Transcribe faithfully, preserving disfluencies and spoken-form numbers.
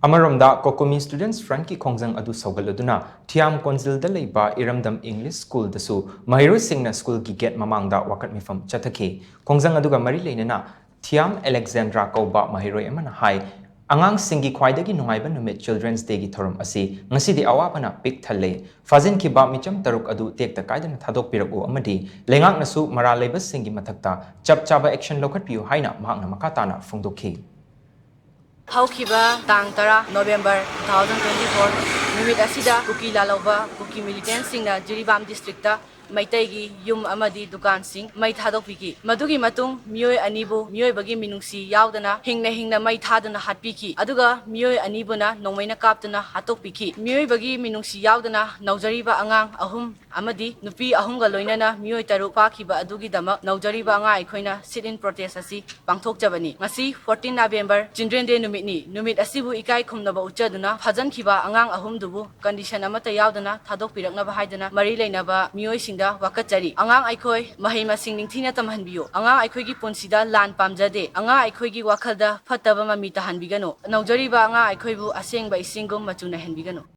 ꯑꯃꯔꯣꯝꯗ, COCOMI Students Frontꯀꯤ ꯈꯣꯡꯖꯪ ꯑꯗꯨ ꯁꯧꯒꯠꯂꯗꯨꯅ ꯊꯤꯌꯥꯝ ꯀꯣꯟꯖꯤꯜꯗ ꯂꯩꯕ ꯏꯔꯝꯗꯝ English Schoolꯗꯁꯨ ꯃꯍꯩꯔꯣꯏꯁꯤꯡꯅ schoolꯒꯤ gate ꯃꯃꯥꯡꯗ ꯋꯥꯀꯠ ꯃꯤꯐꯝ ꯆꯠꯊꯈꯤ꯫ ꯈꯣꯡꯖꯪ ꯑꯗꯨꯒ ꯃꯔꯤ ꯂꯩꯅꯅ ꯊꯤꯌꯥꯝ ꯑꯂꯦꯛꯖꯦꯟꯗ꯭ꯔꯥ ꯀꯧꯕ ꯃꯍꯩꯔꯣꯏ ꯑꯃꯅ ꯍꯥꯏ, ꯑꯉꯥꯡꯁꯤꯡꯒꯤ ꯈ꯭ꯋꯥꯏꯗꯒꯤ ꯅꯨꯡꯉꯥꯏꯕ ꯅꯨꯃꯤꯠ Children's Dayꯒꯤ ꯊꯧꯔꯝ ꯑꯁꯤ ꯉꯁꯤꯗꯤ ꯑꯋꯥꯕꯅ ꯄꯤꯛ ꯊꯜꯂꯦ꯫ ꯐꯥꯖꯤꯟꯈꯤꯕ ꯃꯤꯆꯝ ꯇꯔꯨꯛ ꯑꯗꯨ ꯇꯦꯛꯇ ꯀꯥꯏꯗꯅ ꯊꯥꯗꯣꯛꯄꯤꯔꯛꯎ ꯑꯃꯗꯤ ꯂꯩꯉꯥꯛꯅꯁꯨ ꯃꯔꯥꯜ ꯂꯩꯕꯁꯤꯡꯒꯤ ꯃꯊꯛꯇ ꯆꯞ ꯆꯥꯕ action ꯂꯧꯈꯠꯄꯤꯌꯨ ꯍꯥꯏꯅ ꯃꯍꯥꯛꯅ ꯃꯈꯥ ꯇꯥꯅ ꯐꯣꯡꯗꯣꯛꯈꯤ꯫ ꯍꯧꯈꯤꯕ ꯇꯥꯡ ꯇꯔꯥ November two thousand twenty four ꯅꯨꯃꯤꯠ ꯑꯁꯤꯗ ꯀꯨꯀꯤ ꯂꯥꯜꯍꯧꯕ ꯀꯨꯀꯤ militantꯁꯤꯡꯅ ꯖꯤꯔꯤꯕꯥꯝ districtꯇ ꯃꯩꯇꯩꯒꯤ ꯌꯨꯝ ꯑꯃꯗꯤ ꯗꯨꯀꯥꯟꯁꯤꯡ ꯃꯩ ꯊꯥꯗꯣꯛꯄꯤꯈꯤ꯫ ꯃꯗꯨꯒꯤ ꯃꯇꯨꯡ ꯃꯤꯑꯣꯏ ꯑꯅꯤꯕꯨ ꯃꯤꯑꯣꯏꯕꯒꯤ ꯃꯤꯅꯨꯡꯁꯤ ꯌꯥꯎꯗꯅ ꯍꯤꯡꯅ ꯍꯤꯡꯅ ꯃꯩ ꯊꯥꯗꯨꯅ ꯍꯥꯠꯄꯤꯈꯤ, ꯑꯗꯨꯒ ꯃꯤꯑꯣꯏ ꯑꯅꯤꯕꯨꯅ ꯅꯣꯡꯃꯩꯅ ꯀꯥꯞꯇꯨꯅ ꯍꯥꯠꯇꯣꯛꯄꯤꯈꯤ꯫ ꯃꯤꯑꯣꯏꯕꯒꯤ ꯃꯤꯅꯨꯡꯁꯤ ꯌꯥꯎꯗꯅ ꯅꯧꯖꯔꯤꯕ ꯑꯉꯥꯡ ꯑꯍꯨꯝ ꯑꯃꯗꯤ ꯅꯨꯄꯤ ꯑꯍꯨꯝꯒ ꯂꯣꯏꯅꯅ ꯃꯤꯑꯣꯏ ꯇꯔꯨꯛ ꯐꯥꯈꯤꯕ ꯑꯗꯨꯒꯤꯗꯃꯛ ꯅꯧꯖꯔꯤꯕ ꯑꯉꯥꯡ ꯑꯩꯈꯣꯏꯅ sit-in protest ꯑꯁꯤ ꯄꯥꯡꯊꯣꯛꯆꯕꯅꯤ꯫ ꯉꯁꯤ fourteen November Children Day ꯅꯨꯃꯤꯠꯅꯤ꯫ ꯅꯨꯃꯤꯠ ꯑꯁꯤꯕꯨ ꯏꯀꯥꯏ ꯈꯨꯝꯅꯕ ꯎꯠꯆꯗꯨꯅ ꯐꯥꯖꯤꯟꯈꯤꯕ ꯑꯉꯥꯡ ꯑꯍꯨꯝꯗꯨꯕꯨ condition ꯑꯃꯠꯇ ꯌꯥꯎꯗꯅ ꯊꯥꯗꯣꯛꯄꯤꯔꯛꯅꯕ ꯍꯥꯏꯗꯅ ꯃꯔꯤ ꯂꯩꯅꯕ ꯃꯤꯑꯣꯏꯁꯤꯡꯗ ꯋꯥꯀꯠꯆꯔꯤ꯫ ꯑꯉꯥꯡ ꯑꯩꯈꯣꯏ ꯃꯍꯩ ꯃꯁꯤꯡ ꯅꯤꯡꯊꯤꯅ ꯇꯝꯍꯟꯕꯤꯌꯨ꯫ ꯑꯉꯥꯡ ꯑꯩꯈꯣꯏꯒꯤ ꯄꯨꯟꯁꯤꯗ ꯂꯥꯟ ꯄꯥꯝꯖꯗꯦ꯫ ꯑꯉꯥꯡ ꯑꯩꯈꯣꯏꯒꯤ ꯋꯥꯈꯜꯗ ꯐꯠꯇꯕ ꯃꯃꯤ ꯇꯥꯍꯟꯕꯤꯒꯅꯨ꯫ ꯅꯧꯖꯔꯤꯕ ꯑꯉꯥꯡ ꯑꯩꯈꯣꯏꯕꯨ ꯑꯁꯦꯡꯕ ꯏꯁꯤꯡꯒꯨꯝ ꯃꯆꯨ ꯅꯥꯏꯍꯟꯕꯤꯒꯅꯨ꯫